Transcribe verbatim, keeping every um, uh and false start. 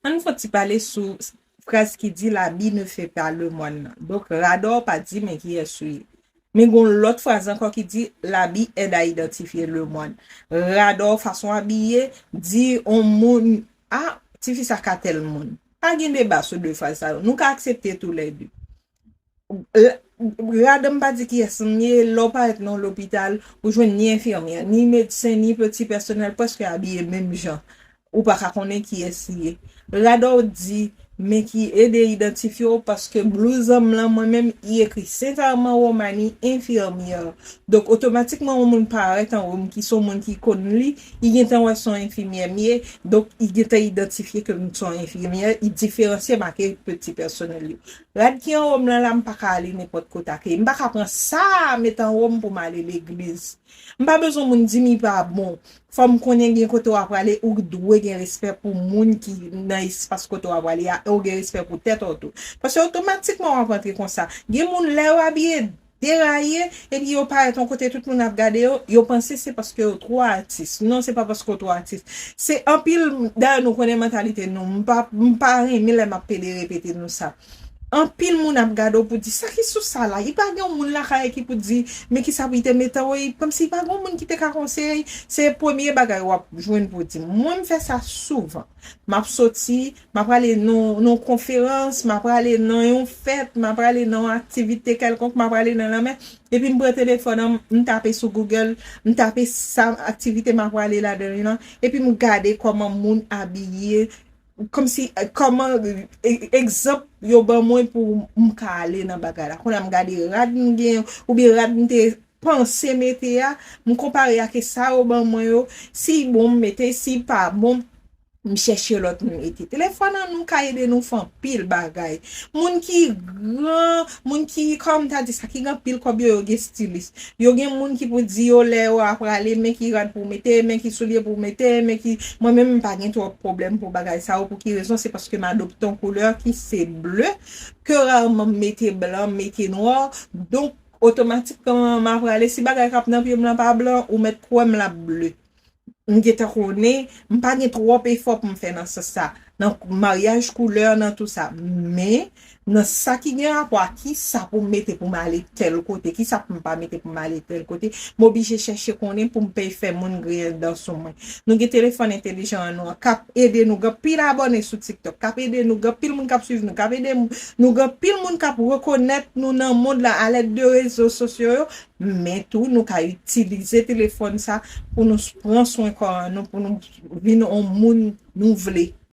Ann fè yon ti pale sou fraz ki di l'habit ne fait pas le moine nan. Donk, radò pa di men kiyès ou ye. Men gon lòt fraz ankò ki di l'habit aide à identifier le moine. Radò, fason abiye, di on moun, a, tifi sa ka tèl moun. Pa gen deba sou de fraz sa yo. Nou ka aksepte tou lè de. L- Radò m pa di kiyès m ye, lè w parèt nan lopital, ou jwenn ni enfimyè, ni medsen, ni peti pèsonèl prèske abiye menm jan. Ou pa ka konnen kiyès li ye. Radò di, men ki ede idantifye w, paske blouz an m lan, mwen menm, li ekri Sent Arman Romani, enfimyè. Donk, otomatikman, yon moun parèt anwo m ki se yon moun ki konn li, li gentan wè se yon enfimyè m ye, donk, li gentan idantifye ke m se yon enfimyè, li diferansye m ak peti pèsonèl yo. Rad ki anwo m lan la, m pa ka ale nenpòt kote ak li. M pa ka pran sa, met anwo m pou m ale legliz. M pa bezwen moun di m li pa bon. Fò m konnen gen kote w ap prale, ou dwe gen respè pou moun ki nan espas kote w ap prale a, e w gen respè pou tèt ou tou. Paske otomatikman w ap antre konsa. Gen moun lè yo abiye deraye, epi yo parèt yon kote tout moun ap gade yo, yo panse se paske yo twò atis. Non, se pa paske yo twò atis. Se anpil, dayè nou konnen mantalite nou. M pa, m pa renmen lè m ap pede repete nou sa. Anpil moun ap gade w pou di, "Sa ki sou sa la?" Li pa gen yon moun lakay ki pou di, "Men ki sa pou li te mete anwo li?" Kòmsi pa gen yon moun ki te ka konseye. Se premye bagay w ap jwenn pou di. Mwen, m fè sa souvan. M ap soti, m ap prale nan, nan yon konferans, m ap prale nan yon fèt, m ap prale nan yon aktivite kèlkonk, m ap prale nan lanmè. Epi m pran telefòn an, m tape sou Google, m tape sa aktivite m ap prale ladan li lan, epi m gade kòman moun abiye, kòmsi, kòman, e- egzanp yo ban mwen pou m ka ale nan bagay la. Kounye a m gade rad m gen, oubyen rad m te panse mete a, m konpare ak sa yo ban mwen yo, si bon m mete, si pa bon, m chèche lòt m mete. Telefòn an nou ka ede nou fè anpil bagay. Moun ki gran, moun ki, kòm m ta di sa, ki gen anpil kòb yo, yo gen stilis. Yo gen moun ki pou di yo lè yo ap prale, men ki rad pou mete, men ki soulye pou mete, men ki, mwen menm m pa gen twòp pwoblèm pou bagay sa yo. Pou ki rezon? Se paske m adopte yon koulè ki se ble, ke rareman m mete blan, m mete nwa. Donk, otomatikman, m ap prale, si bagay k ap nan pye m lan pa blan, ou mèt kwè m l ap ble. M gentan konnen, m pa gen twòp efò pou m fè nan sans sa, nan maryaj koulè, nan tou sa. Men, nan sa ki gen rapò a ki sa pou m mete pou m ale tèl kote, ki sa pou m pa mete pou m ale tèl kote, m oblije chèche konnen pou m pèy fè moun griyen dan sou mwen. Nou gen telefòn entelijan an nou an, k ap ede nou, gen pil abòne sou TikTok, k ap ede nou, gen pil moun k ap swiv nou, k ap ede m- nou, gen pil moun k ap rekonèt nou nan mond la alèd de rezo sosyo yo, men tou nou ka itilize telefòn sa pou nou s- pran swen kò an nou, pou nou vin yon moun nou vle.